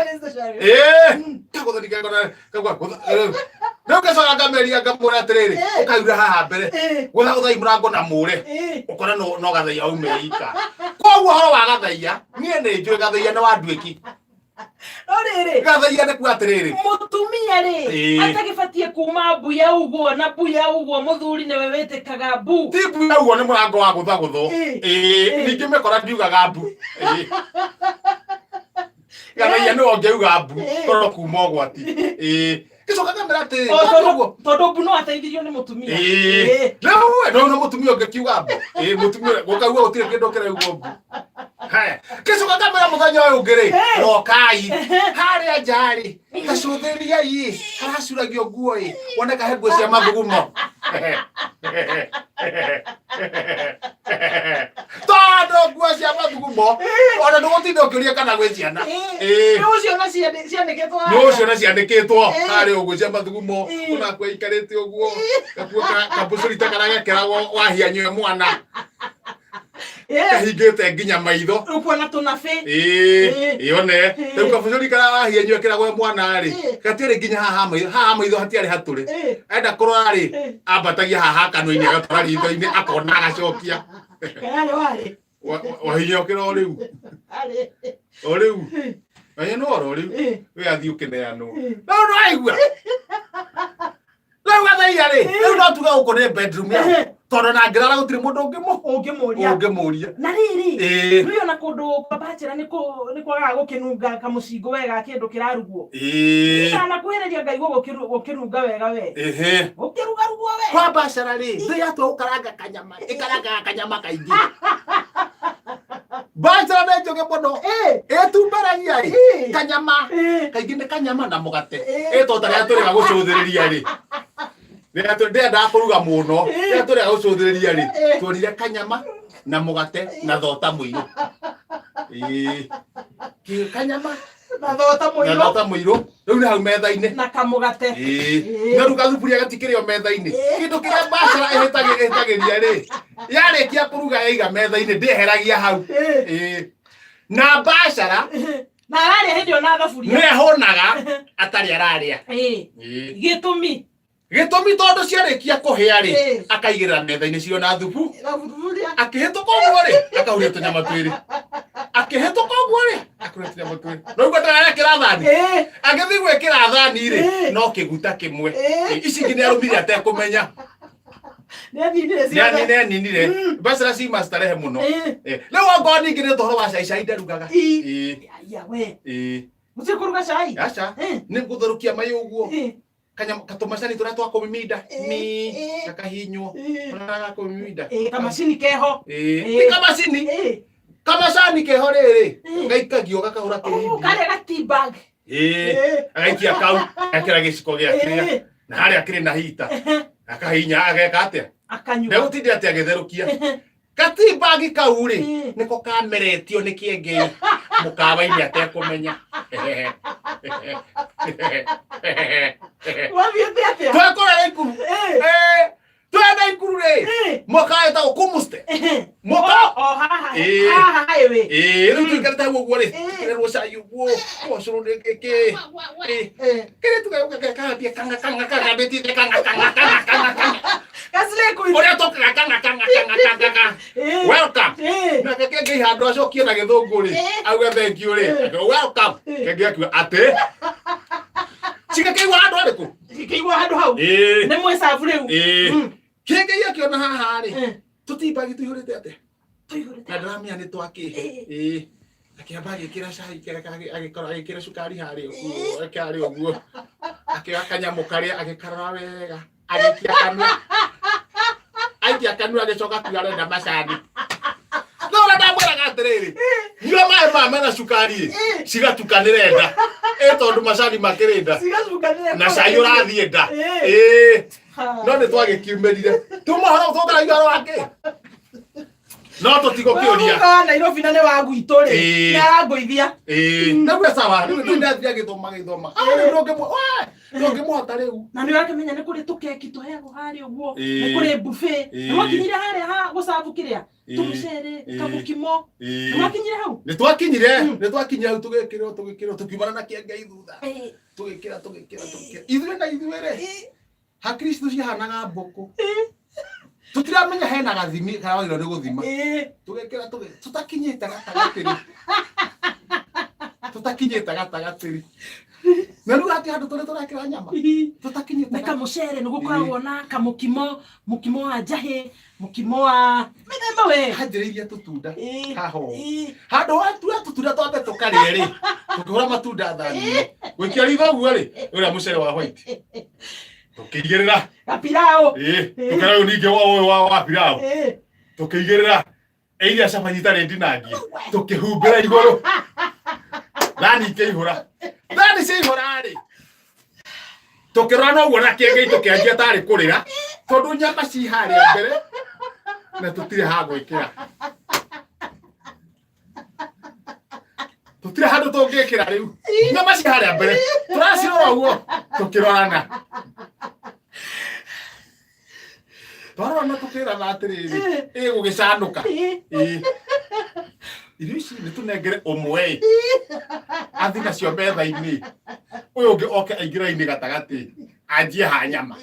Ĩĩ, kagũthani kekona kagwa rĩu ngacoka ngameria ngamwĩra atĩrĩrĩ, ũkaura haha mbere, gũthagũthai mũrango na mũre ũkore no gathaiya aume ika. Koguo ũhoro wa gathaiya, niĩ nĩ njũĩ gathaiya nĩ wa nduĩki. No rĩrĩ, Gathaiya nĩ kuga atĩrĩrĩ, mũtumia rĩ, atagĩbatiĩ kuma mbuya ũguo na mbuya ũguo, mũthuri nĩwe wĩtĩkaga mbu. Ti mbuya ũguo, nĩ mũrango wa gũthagũthwo. Ĩĩ, ningĩ mĩkora ndiugaga mbu. Ĩĩ. Gathaiya nĩwe ũngĩuga mbu korwo kuma ũgwati. Ĩĩ, gĩcoka ngamĩra atĩrĩ, O, tondũ mbu no ateithirio nĩ mũtumia. Ĩĩ. Rĩu we no mũtumia ũngĩkiuga mbu. Ĩĩ, mũtumia gũkaigua gũtirĩ kĩndũ kĩraigua mbu. Haya, gĩcoka ngamĩra mũthenya ũyũ ũngĩ rĩ, rokai harĩa nja rĩ, tacũthĩriai haracuragio nguo ĩ, woneka he nguo cia mathugumo, tondũ nguo cia mathugumo ona ndũgũtinda ũkĩũria kana gwĩ ciana. Ĩĩ. Nĩ ũcio na cianĩkĩtwo. Nĩ ũcio na ciandĩkĩtwo harĩa ũguo cia mathugumo, onakua ikarĩte ũguo gakuo kambucũri ta karĩa gekĩragwo wahianyue mwana, kahingĩte nginya maitho. Ũkuona tũnabĩ. Ĩĩ, yone rĩu kabucũri karĩa wahianyue kĩragwo mwana rĩ, gatiarĩ nginya haha maitho, haha maitho hatiarĩ hatũre. Enda kũrora rĩ, ambatagia haha kanua-inĩ, agatwara ritho-inĩ, akona, agacokia. Kana warĩ Wahinya ũkĩra o rĩu. Arĩ. O rĩu wahinya no oro rĩu we athiĩ ũkĩneanwo no nĩwaigua rĩu gathaia rĩ, rĩu no tuge gũkũ nĩ bedroom yaku, tondũ na ngĩrara gũtirĩ mũndũ ũngĩmũ ũngĩmũria. Ũngĩmũria. Na rĩrĩ, rĩu ona kũndũ kwa bachelor nĩ kwagaga gũkĩnunga kamũcingo wega, kĩndũ kĩrarugwo. Ndanakuhĩrĩria ngaigua gũkĩnunga wega we. Gũkĩrugarugwo we. Kwa bachelor rĩ, thĩ yatua gũkaranga kanyama, ĩkarangaga kanyama kaingĩ. Bachelor nĩ njũgĩ mũno, ĩtumbaragia ĩ kanyama kaingĩ, nĩ kanyama na mũgate. Ĩ to ta rĩrĩa tũrĩga gũcũthĩrĩria rĩ, rĩrĩa ndĩendaga kũruga mũno, rĩrĩa tũrĩga gũcũthĩrĩria rĩ, tuonire kanyama na mũgate na thota mũirũ. Ĩĩ. Kanyama na thota na mũirũ. Thota mũirũ rĩu nĩ hau metha-inĩ. Na kamũgate. Ĩĩ. Na rĩu gathuburia gatikĩrĩ o metha-inĩ. Kĩndũ kĩrĩa bachelor ĩhĩtagĩria rĩ, yarĩkia kũruga yaiga metha-inĩ, ndĩeheragia hau. Ĩĩ. Na bachelor Na ararĩa hĩndĩ ĩyo na thaburia. Nĩ ahũnaga atarĩ ararĩa. Ĩĩ. Gĩtũmi? Gĩtũmi tondũ ciarĩkia kũhĩa rĩ, akaigĩrĩra metha-inĩ cio na thubu. Na thuburia. Akĩhĩtũka ũguo rĩ, akahuria tũnyama twĩrĩ. Akĩhĩtũka ũguo rĩ, akahuria tũnyama twĩrĩ. No ũguo ndararekĩra thani. Agĩthiĩ gwĩkĩra thani rĩ, no kĩguta kĩmwe. Ĩĩ, ici ingĩ nĩ arũmire atekũmenya. Nĩaninire ciothe. Nĩ aninire. Bachelor ci mastarehe mũno. Rĩu okorwo ningĩ nĩ ũhoro wa cai, cai ndarugaga. Ĩĩ. Aya we. Ĩĩ. Mũtirĩ kũruga cai? Aca. Nĩ gũtherũkia mai ũguo. Kanyamũ katũmacani tũrĩa twa kũmiminda mi gakahinywo, ũrĩa ga kũmiminda. Ĩĩ, kamacini keho. Ĩĩ, ti kamacini, kamacani keho rĩrĩ, gaikagio gakahũra Oh, kĩhindi. Karĩa ga tea bag. Ĩĩ, agaikia kau, agekĩra gĩciko gĩa kĩrĩa na harĩa kĩrĩ na hita, akahinya, ageka atĩa? Akanyua. Ndegũtinda atĩ agĩtherũkia katibagi kau rĩ, nĩko kameretio nĩ kĩengei mũkawa-inĩ atekũmenya. Wathiĩte atĩa? Twekora Naikuru. Twenda Ikuru rĩ, mwaka wetagwo Kumuste mwaka. O haha. Haha highway. Ĩĩ, rĩu tũikarĩte hau ũguo rĩ, tũkĩrerwo cai ũguo ũcũrũ nĩ gĩkĩ kĩrĩ tũgauga gakambia kanga kanga kangambĩtie kanga kanga kanga kanga kanga. Gaslay queen. Ũrĩa tũkaga kanga kanga kanga kanga kanga, welcome. Nake kĩngĩ handũ acokie na gĩthũngũ rĩ, auge thank you rĩ, akiuga welcome. Kĩngĩ akiuga atĩ cigakĩigua handũ harĩkũ? Kĩigua handũ hau. Ĩĩ. Nĩ mwĩcabu rĩu. Ĩĩ. Kĩngĩ akĩona haha rĩ, tũtimbagi tũihũrĩte atĩa? Tũihũrĩte. Na ndĩramenya nĩ twakĩ. Ĩĩ, akĩamba agĩkĩra cai, agĩkorwo agĩkĩra cukari harĩa ũguo, harĩa ũguo, akĩoya kanyamũ karĩa, agĩkarora wega, agĩikia kanua, aikia kanua, agĩcoka akiuga arenda macani. No ũrĩa ndamwĩraga atĩrĩrĩ, nyua maĩ maya mena cukari ĩ, cigatukanĩre nda ĩ, tondũ macani makĩrĩ nda. Cigacukanĩra. Na cai ũrathiĩ nda. Ĩĩ, no nĩ twagĩkiumĩrire tuma horo tũkaragia ũhoro wake. No tũtigũkĩũria. Guka wa Nairobi na nĩ wa gwitũ rĩ, Ĩĩ. nĩ arangũithia. Ĩĩ, na gwe sawa rĩu rĩu ndathire agĩthoma agĩthoma. Ah, rĩu ndũngĩmũhota rĩu. Na nĩ ũrakĩmenya nĩ kũrĩ tũkeki tũheagwo harĩa ũguo, Ĩĩ. nĩ kũrĩ buffet. Ĩĩ. Nĩ mwakinyire harĩa ha gũcabu kĩrĩa? Ĩĩ. Tũmũcere, Ĩĩ. kamũkimo. Ĩĩ. Nĩ mwakinyire hau? Nĩ twakinyire, Mm. nĩ twakinyire hau tũgĩkĩrwo tũgĩkĩrwo tũkiumana na kĩengei thutha. Ĩĩ. Tũgĩkĩra tũgĩkĩra tũgĩkĩra. Ithuĩ na ithuĩ rĩ, hakiri citũ cihanaga mbũkũ. Tũtiramenya hena gathimi karĩa wagĩrĩirwo nĩ gũthima. Ĩĩ. Tũgĩkĩra tũgĩ tũtakinyĩte gatagatĩ rĩ. Tũtakinyĩte gatagatĩ rĩ. Na rĩu atĩ handũ tũrĩ tũrekĩra nyama. Tũtakinyĩte Nĩ kamũcere nĩ gũkoragwo na kamũkimo, mũkimo wa njahĩ, mũkimo wa mĩthemba we. Hanjĩrĩirie tũtunda Ĩĩ. haha ũũ. Ĩĩ. Handũ ha tuoya tũtunda twambe tũkarĩe rĩ, tũkĩhũra matunda thani gwĩkia ritho ũguo rĩ, ũrĩa mũcere wa white tũkĩigĩrĩra. Gapiraũ. Ĩĩ, tũkĩra rĩu ningĩ wa ũyũ wa pilau. Ĩĩ. Tũkĩigĩrĩra iria cabaci itarĩ ndinangie, tũkĩhumbĩra igũrũ, thani ikĩihũra. Thani ciaihũra rĩ, tũkĩrora na ũguo na kĩengei tũkĩanjia tarĩ kũrĩra tondũ nyama ci harĩa mbere na tũtirĩ ha gwĩkĩra, tũtirĩ handũ tũngĩkĩra. Rĩu nyama ci harĩa mbere tũracirora ũguo, tũkĩrorana, twarorana tũkĩrana atĩrĩrĩ, ĩgũgĩcanũka. Ĩĩ. Ĩĩ. Irio ici nĩ tũnengere ũmwe ĩ athi nacio metha-inĩ, ũyũ ũngĩ oke aingĩra-inĩ gatagatĩ anjie ha nyama.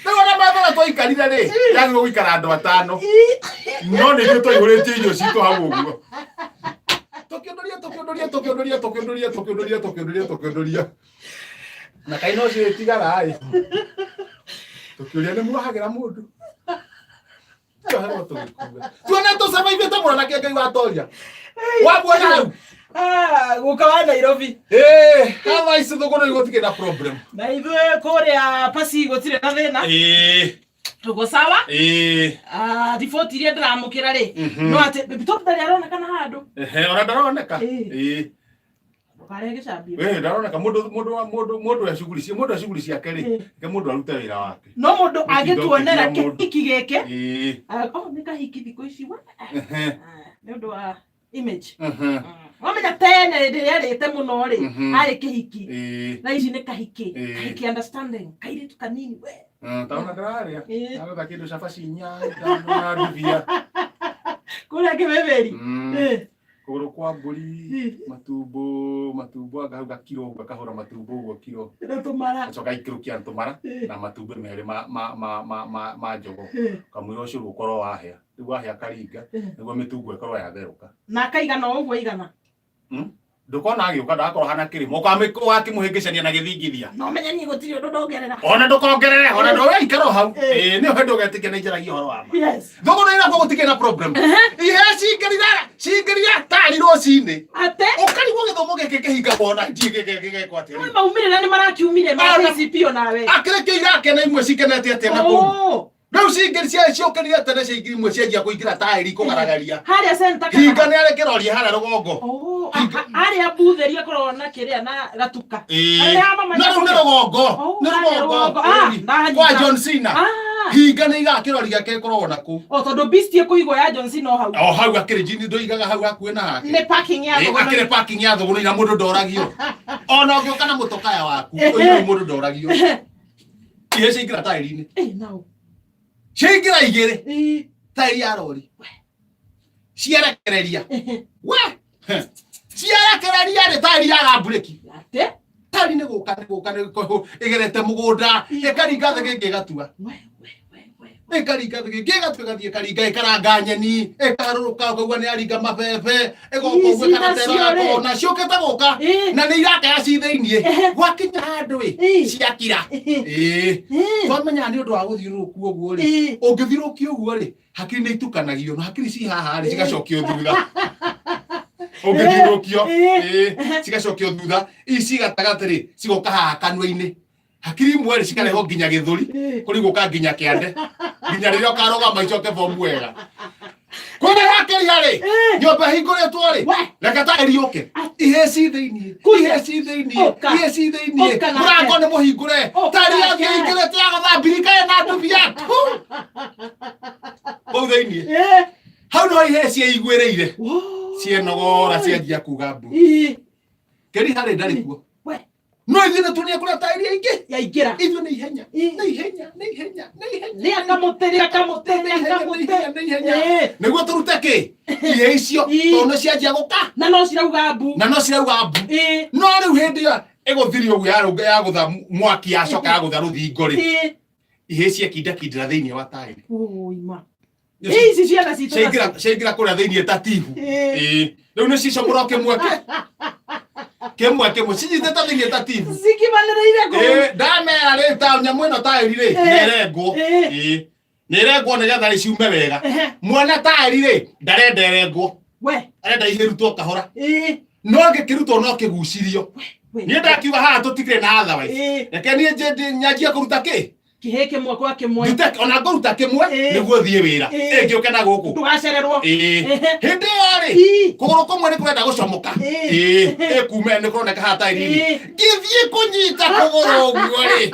Rĩu ona metha ũrĩa twaikarire rĩ, yagĩrĩirwo gũikara andũ atano, no nĩ ithuĩ twaihũrĩtie irio citũ hau ũguo, tũkĩũndũria tũkĩũndũria tũkĩũndũria tũkĩũndũria tũkĩũndũria tũkĩũndũria tũkĩũndũria na kaĩ no ciĩtigara ĩ. Tũkĩũria nĩ muohagĩra mũndũ tuoherwo tũgĩkua tuone tũcamaithĩte mũno na kĩengei watoria wamuona hau. Ah, guka wa Nairobi. Ĩĩ, haha ici thũgũrũ gũtikĩ na problem. Na ithuĩ kũrĩa pasi gũtirĩ na thĩna. Ĩĩ. Tuko sawa. Ĩĩ. Ah, riboti iria ndĩramũkĩra rĩ, no atĩ Baby Top ndarĩ aronekana handũ. Ehe, ona ndaroneka. Ĩĩ. Ĩĩ. Ndũkarĩe gĩcambio. Ĩĩ, ndaroneka. Mũndũ mũndũ wa- mũndũ mũndũ e shughuli cia mũndũ e shughuli ciake rĩ, Ĩĩ. reke mũndũ arute wĩra wake. No mũndũ Mũtindo angĩtuonera ũkĩgia mũndũ. kĩhiki gĩkĩ. Ĩĩ. Ah, oh, nĩ kahiki thikũ ici wa. Ehe. Ah, nĩ ũndũ wa image. Wamenya tene hĩndĩ ĩrĩa arĩte mũno rĩ, arĩ kĩhiki. Ĩĩ. Thaa ici nĩ kahiki. Ĩĩ. Kahiki understanding. Kairĩtu kanini we. Taona ndĩrarĩa. Ĩĩ. Ndagetha kĩndũ cabaci inya ithano na ndubia. Kũrĩa kĩbĩbĩri. Ĩĩ. Kũgũrũ kwa mbũri. Ĩĩ. Matumbo matumbo anga hau gakiro ũguo, akahũra matumbo ũguo kiro. Na tũmara. Acoka aikĩrũkia tũmara Ĩĩ. na matumbĩ merĩ ma ma ma ma ma ma njogoo. Ĩĩ. Kamũira ũcũrũ ũkorwo wahĩa, rĩu wahĩa karinga Ĩĩ. nĩguo mĩtungo ĩkorwo yatherũka. Na akaigana o ũguo igana. Ndũkona agĩũka ndagakorwo hana kĩrĩma ũgakĩmũhĩngĩcania na gĩthingithia. No menye niĩ gũtirĩ ũndũ ndongerera. Ona ndũkongerere, ona ndũgaikara o hau. Ĩĩ. Ĩĩ, nĩyo hĩndĩ ũgetĩkia nĩ njaragia ũhoro wa ma. Yes. Thũgũrũ ĩrakwo gũtikĩ na problem. Ihe cingĩrira cingĩrira tarĩ rũcinĩ. Ate Ũkarigwo gĩthomo gĩkĩ kĩhingagwo na ndiĩ gĩgekwo atĩa rĩu. maumĩrĩra nĩ marakiumire ma Ona- KCPE onawe. Akĩrĩ kĩ irakena imwe cikenete atĩa na kũu. Oh, Rĩu cingĩ cia ciũkĩrire tene ciaingĩ imwe cianjia kũingĩra taĩri kũgaragaria. Harĩa center kana? Hinga nĩ arĩ kĩroria harĩa rũgongo. Oh, harĩa butheria koragwo na kĩrĩa na gatuka. Ĩĩ. Harĩa mama No rĩu nĩ rũgongo. Oh, Nĩ harĩa rũgongo. rũgongo. Ah, Ĩĩ. ndanyita. Kwa John Cena. Ah. Hinga nĩ igaga kĩrori gĩake gĩkoragwo na kũu. O tondũ beast ĩkũigwo ya John Cena o hau. O hau akĩrĩ njini ndoigaga hau hakuhĩ na hake. Nĩ parking ya Ĩĩ, thogora. akĩrĩ parking ya thũgũrũ ira mũndũ ndoragio. Ona ũngĩũka na mũtokaya waku, ũigue mũndũ ndoragio. Ihe ciaingĩra taĩri-inĩ. Eh, nao. Ciaingĩra igĩrĩ Eh, taĩri ya rori. Ciarekereria. We! Ciarekereria rĩ taĩri yaga mburĩki. Ate? Taĩri nĩ gũka nĩ gũka nĩ gũka ĩgerete mũgũnda ĩkaringa thĩ gĩngĩ ĩgatua. We, we, we, we. Ĩkaringa thĩ gĩngĩ ĩgatua ĩgathiĩ ĩkaringa ĩkaranga nyeni ĩkarũrũka ũkaigua nĩ yaringa mabebe ĩgoka ũguo Ici ĩkaratera nacio rĩ. gakona ciũkĩte gũka Eh. na nĩ irakaya ci thĩiniĩ Ehe. gwakinya handũ ĩ Eh. ciakira. Eh. Ĩĩ. Eh. Twamenya nĩ ũndũ wa gũthiũrũrũkio ũguo rĩ, Eh. ũngĩthiũrũrũkio ũguo rĩ, hakiri nĩ itukanagio na hakiri ci haha rĩ, cigacokio thutha ũngĩthiũrũrũkio. Eh. Ĩĩ, cigacokio thutha ici gatagatĩ rĩ, cigoka haha kanua-inĩ, hakiri imwe rĩ cikarehwo nginya gĩthũri. Eh. Kũrĩ gũka nginya kĩande nginya rĩrĩa ũkarũgama icoke bomu wega. Kumbe hakĩria rĩ, Eh. nyũmba ĩhingũrĩtwo rĩ, We. reke ta ĩriũke. Ihĩĩ ci thĩiniĩ, Kuja. ihĩĩ ci thĩiniĩ, Ũka. ihĩĩ ci thĩiniĩ. Ũka nake. Mũrango nĩ mũhingũre. Ũka Tari nake. yathiĩ ĩingĩrĩte ya gũthambirika ĩna ndubia. Kũu thĩiniĩ. Eh. Hau no ihĩĩ ciĩiguĩrĩire. Woi. Cienogora cianjia kuga mbu. Ii. Kĩriha rĩ ndarĩ kuo. We. No ithuĩ nĩ tuonia kũrĩa taĩri aingĩ. Yaingĩra. Ithuĩ nĩ ihenya. Ii. Nĩ ihenya, nĩ ihenya, nĩ ihenya. Rĩa kamũtĩ, rĩa kamũtĩ, Nĩ rĩa ihenya, nĩ kamũtĩ. ihenya, nĩ ihenya. Eh. Nĩguo tũrute kĩ? Ihĩĩ icio Ii. tondũ nĩ cianjia gũka Na no cirauga mbu. na no cirauga mbu. Ii. No rĩu hĩndĩ ĩyo ĩgũthirio ũguo yagũtha mwaki yacoka yagũtha rũthingo rĩ, Ii. ihĩĩ ciekindakindĩra thĩinĩ wa taĩri. Ui ma. Ici ciana citũ. Ciaingĩra ciaingĩra kũrĩa thĩinĩ ta tihu. Ĩĩ. Ĩĩ. Rĩu nĩ cicomora kĩmwe kĩmwe kĩmwe cinyitĩte thĩinĩ ta tihu. Cikimanĩrĩire kũu. Ĩĩ, ndamera rĩ ta nyamũ ĩno taĩri rĩ Ĩĩ. nĩ ĩrengwo. Ĩĩ. Ĩĩ. Nĩ ĩrengwo nĩgetha rĩ ciume wega. Ehe. Mwana taĩri rĩ ndarenda ĩrengwo. We. Arenda ihĩrutwo kahora. Ĩĩ. No ngĩkĩrutwo no kĩgucirio. We. Niĩ ndakiuga haha tũtikĩrĩ na otherwise. Ĩĩ. Reke niĩ nyanjie kũruta kĩ? Kĩhĩ kĩmwe kwa kĩmwe. Ndute ona ngũruta kĩmwe Ĩĩ. nĩguo thiĩ wĩra. Ĩĩ. Ĩ ngĩũke na gũkũ. Ndũgacererwo. Ĩĩ. Ehe. Hĩndĩ ĩyo rĩ Ii. kũgũrũ kũmwe nĩ kũrenda gũcomoka. Ĩĩ. Ĩĩ. Ĩkume nĩ kũroneka haha taĩri-inĩ. Ĩĩ. Ngĩthiĩ kũnyita kũgũrũ ũguo rĩ.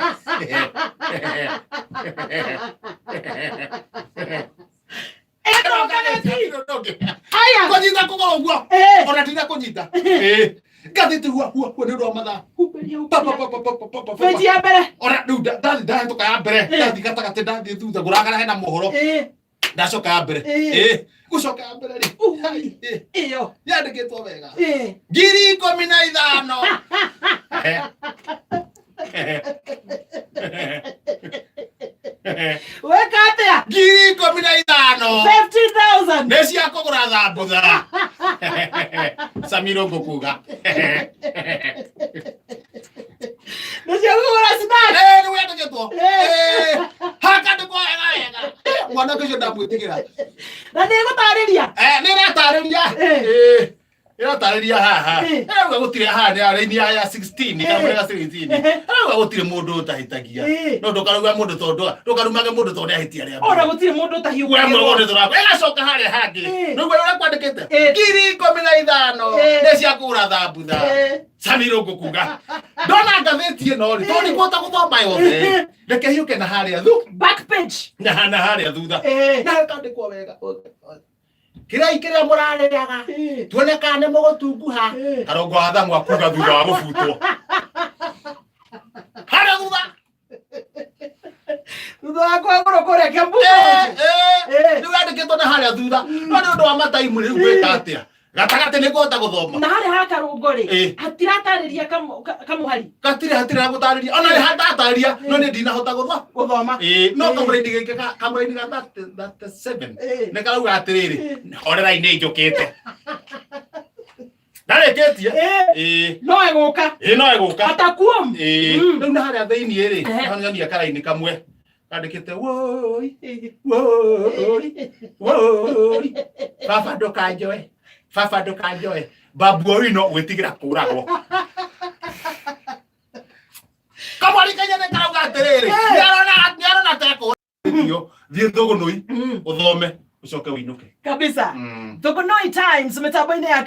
Aya. Kũnyita kũgũrũ ũguo. Eh. Ona ndina kũnyita. Ĩĩ. Ngathĩti hua hua hua nĩ ũndũ wa mathaa. Humbĩria, Pa, pa, humbĩria. pa, pa, pa, pa, pa, pa, pa. Benji ya mbere. Ona rĩu ndathiĩ ndahĩtũka ya mbere, Eh. ndathiĩ gatagatĩ, ndathiĩ thutha, ngũragara hena mohoro. Ĩĩ. Ndacoka ya mbere. Eh. Ĩĩ. Gũcoka ya mbere rĩ. Ui. Hai, ĩĩ. Ĩyo. Yandĩkĩtwo wega. Ĩĩ. 15,000. Weka atĩa? 15,000. 50,000. Nĩ cia kũgũra thambutha. Samiro ngũkuga. Nĩ cia kũgũra snack. Ĩĩ, nĩ wandĩkĩtwo. Eh. Ĩĩ, hakandĩkwo wega wega. Mwanake ũcio ndamwĩtigĩra. Na nĩ ĩgũtarĩria. Eh, nĩ ĩratarĩria. Eh. Ĩĩ, ĩratarĩria haha. Eh. Ĩrauga gũtirĩ haha nĩ raini ya 16, Eh. kamũra ga 16. Eh. Ĩrauga gũtirĩ mũndũ ũtahĩtagia. Eh. No ndũkarauga mũndũ tondũ ndũkarumage mũndũ tondũ nĩ ahĩtia rĩa Ona mbere. gũtirĩ mũndũ We ũtahiũkagĩrwo. mũgũnda tũrakwa. Ĩgacoka harĩa hangĩ. Eh. Nĩguo ũrĩa kwandĩkĩte. Eh. 15,000 Eh. nĩ cia kũgũra thambutha. Eh. Samiro ngũkuga. Ndona ngathĩti ĩno rĩ, tondũ ndikũhota gũthoma yothe. Reke hiũke na harĩa thu. Back page. Na na harĩa thutha. Eh. Na hakandĩkwo wega. Kĩrai kĩrĩa mũrarĩaga. Eh. Tuone kana nĩ mũgũtunguha. Eh. Karongo wa thamu akuga thutha wa gũbutwo. Harĩa thutha. Thutha wa kwagũrwo kũrĩa Kiambu. Eh, eh. Eh. Rĩu yandĩkĩtwo na harĩa thutha. No nĩ ũndũ wa mataimu rĩu gwĩka atĩa? Gatagatĩ nĩ ngũhota gũthoma. Na harĩa ha karũngo rĩ, Eh. hatiratarĩria kamũhari Gatirĩ hatirĩ na gũtarĩria. Ona nĩ handatarĩria no nĩ ndinahota gũthoma. gũthoma. Ĩĩ, no Eh. kamũraini gĩkĩ kamũraini ga 37 Eh. nĩ karauga atĩrĩrĩ, horerai nĩ njũkĩte. Ndarĩkĩtie. Eh. Ĩĩ. No ĩgũka. Ĩĩ no ĩgũka. Atakuom. Ĩĩ. Mm. Rĩu na harĩa thĩiniĩ rĩ, Ehe. nyonia karaini kamwe kandĩkĩte woi woi woi baba ndũkanjoe baba ndũkanjoe babu Owino gwĩtigĩra kũragwo. Kamwari kanyene karauga atĩrĩrĩ, nĩarona nĩarona ta ekũragwo. Thiĩ Thũgũnũi ũthome ũcoke ũinũke. Kabisa. Thũgũnũi Times mĩtambo-inĩ ya